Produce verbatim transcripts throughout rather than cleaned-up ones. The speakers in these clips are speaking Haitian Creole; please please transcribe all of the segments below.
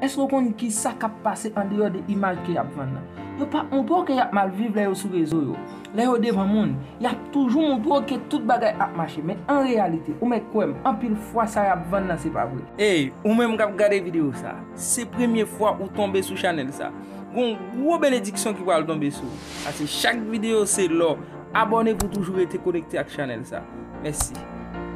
Èske w konn ki sa k ap pase andeyò de imaj ke y ap vann nan? Yo p ap montre w ke y ap mal viv lè yo sou rezo yo. Lè yo devan moun, y ap toujou montre w ke tout bagay ap mache, men an reyalite, ou mèt kwè m, anpil fwa sa y ap vann nan se pa vre. Ey, ou menm k ap gade videyo sa, se premye fwa ou tonbe sou chanèl sa, gon gwo benediksyon ki pral tonbe sou ou. Paske chak videyo se lò. Abòne pou toujou rete konekte ak chanèl sa. Mèsi.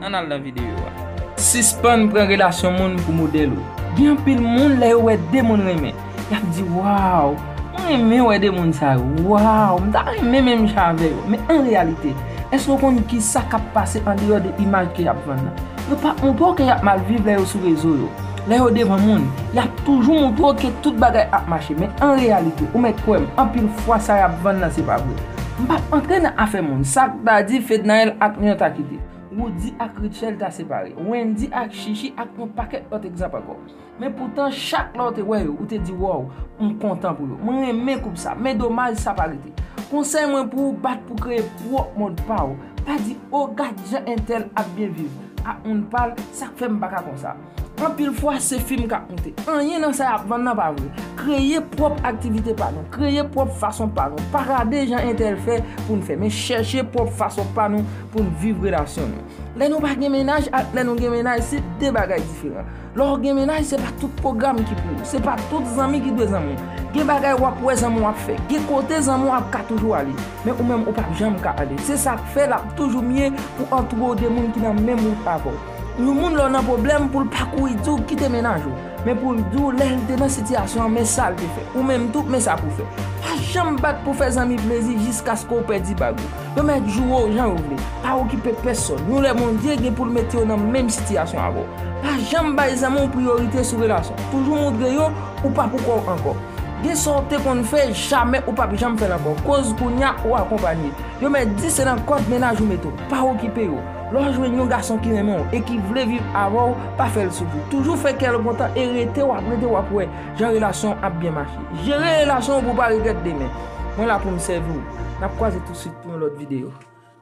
Ann al nan videyo a. Sispann pran relasyon moun pou modèl ou. Gen anpil moun, lè yo wè de moun renmen, y ap di, "Waw, mwen renmen wè de moun sa yo. Waw, m ta renmen menm jan avè yo." Men an reyalite, èske w konn ki sa k ap pase andeyò de imaj ke y ap vann nan? Yo p ap montre w ke y ap mal viv lè yo sou rezo yo. Lè yo devan moun, y ap toujou montre w ke tout bagay ap mache, men an reyalite, ou mèt kwè m, anpil fwa sa y ap vann nan se pa vre. M p ap antre nan afè moun, sa k ta di Fednaelle ak Nyon ta kite, Roody ak Rutshelle ta separe, Wendy ak Chichi ak yon pakèt lòt egzanp ankò. Men poutan, chak lè w te wè yo, ou te di, "Waw, m kontan pou yo. Mwen renmen koup sa, men domaj sa pa rete." Konsèy mwen pou ou, bat pou kreye pwòp mond pa w. Pa di, "O, gad jan entèl ap byen viv ak moun pa l, sa k fè m pa ka konsa." Anpil fwa, se fim k ap moute. Anyen nan sa y ap vann nan pa vre. Kreye pwòp aktivite pa nou. Kreye pwòp fason pa nou. Pa gade jan entèl fè pou n fè, men chèche pwòp fason pa nou pou n viv relasyon nou. Lè nou pa gen mennaj ak lè nou gen mennaj, se de bagay diferan. Lè w gen mennaj, se pa tout pwogram ki pou ou. Se pa tout zanmi ki dwe zanmi w. Gen bagay w ap wè zanmi w ap fè. Gen kote zanmi w ap ka toujou ale. Men ou menm, ou p ap janm ka ale. Se sa k fè l ap toujou mye pou w antoure w de moun ki nan menm wout avè w. Yon moun, lè w nan pwoblèm, pou l pa kouri di w kite mennaj ou, men pou l di w lè l te nan sitiyasyon an, men sa l te fè. Ou menm tou, men sa pou w fè. Pa janm bat pou fè zanmi plezi jiskaske w pèdi bag ou. Yo mèt joure w jan yo vle. Pa okipe pèsonn. Yon lè Bondye gen pou l mete yo nan menm sitiyasyon avè w. Pa janm bay zanmi w priyorite sou relasyon. Toujou montre yo ou pa pou kò w ankò. Gen sa w te konn fè, jamè ou p ap janm fè l ankò. Koz kounye a ou akonpanye. Yo mèt di se nan kòd mennaj ou mete w. Pa okipe yo. Lè w jwenn yon gason ki renmen w e ki vle viv avè w, pa fè l soufri. Toujou fè kè l kontan e rete w ap, rete w ap wè jan relasyon w ap byen mache. Jere relasyon w pou w pa regrèt demen. Mwen la pou m sèvi w. N ap kwaze tousuit pou yon lòt videyo.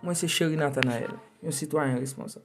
Mwen se Chery Nathanael, yon sitwayen responsab.